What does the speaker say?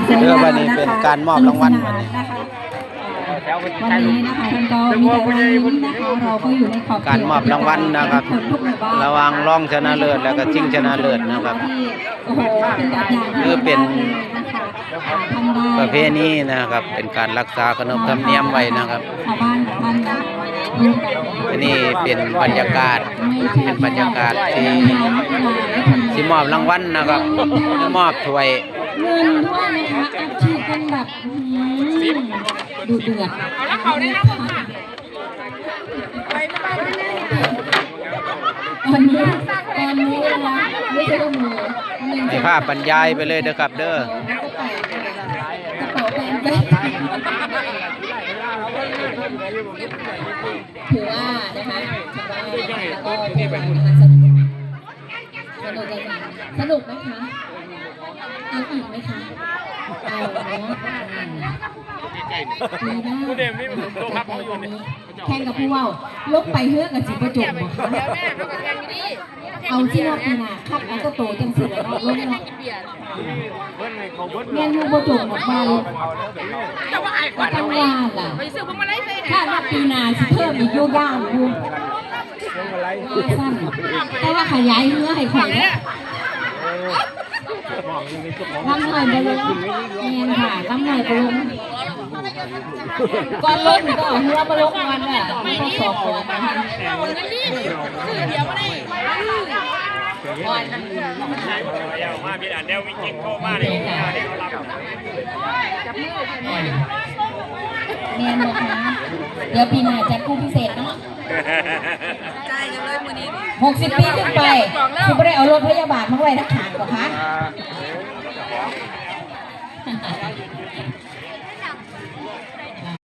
ເອີ ບັດນີ້ເປັນການມອບລາງວັນບັດນີ້ ວັນນີ້ນະຄະ ເອີ ວັນນີ້ນະຄະ ທ່ານກໍມີແຕ່ລອຍຍິ້ມນະຄະ ເຮົາກໍຢູ່ໃນຂອບເຂດ ການມອບລາງວັນນະຄັບ ຂອງທຸກໝູ່ບ້ານ ລະຫວ່າງລອງຊະນະເລີດ ແລະກໍຊິງຊະນະເລີດນະຄັບ ທີ່ ໂອ້ໂຫ ເປັນແບບຢ່າງທີ່ດີມາກເລີຍນະຄະ ອ່າ ທາງດ້ານ ປະເພນີນະຄັບ ເປັນການລັກສາຂະໜົບທຳນຽມໄວ້ນະຄັບ ຊາວບ້ານຂອງທ່ານນະຄະ ອັນນີ້ເປັນບັນຍາກາດ ເປັນບັນຍາກາດທີ່ຊິມອບລາງວັນນະຄັບ ມອບຖ້ວຍ ເງິນດ້ວຍນະຄະ ອັດສີດກັນແບບ ອື້ຫື ດຸເດືອດ ຕອນນີ້ ຕອນນີ້ນະຄະ ໄດ້ພາບບັນຍາຍໄປເລີຍເດີຄັບເດີ ກະເປົາແບນໄປ ຖືວ່ານະຄະ ຖືວ່ານະຄະ ກໍຖືວ່ານະຄະ ສະໜຸກ ສະໜຸກເລີຍຄ່ະ ສະໜຸກເລີຍຄ່ະ ເອົາອີກໄໝຄະ? ເອົາເນາະ ດີນະ ແຂ່ງກັບຜູ້ເວົ້າ ລົງໄປເຮືອກະຊິບໍ່ຈົບບໍ່ຄະ? ເອົາຊິເນາະ ປີໜ້າຄັດເອົາແຕ່ໂຕຈັ່ງຊີ້ລະເນາະ ລົງເນາະ ແມ່ນຢູ່ ບໍ່ຈົບດອກ ມາໂລດ ກະຈັ່ງວ່າລະ ຖ້າວ່າປີໜ້າຊິເພີ່ມອີກຢູ່ ຢ້ານຢູ່ ວ່າຊັ້ນ ແຕ່ວ່າຂະຫຍາຍເຮືອໃຫ້ຂ້ອຍເດີ້ ລຳໜ້ອຍບໍ່ລົງ ແມ່ນຄ່ະ ລຳໜ້ອຍບໍ່ລົງ ກ່ອນລົງນີ້ຕ້ອງເອົາເຮືອມາລົງກ່ອນເດີ້ ມັນຕ້ອງສອບກ່ອນນະ ມາຜິດອັນແລ້ວ ມີຈິງໂທມາເດ້ ແມ່ນບໍ່ຄະ? ດຽວປີໜ້າຈັດຄູ່ພິເສດເນາະ ຫົກສິບປີຂຶ້ນໄປ ຊິບໍ່ໄດ້ເອົາລົດພະຍາບານມາໄວ້ທາງຂ້າງບໍ່ຄະ? ເ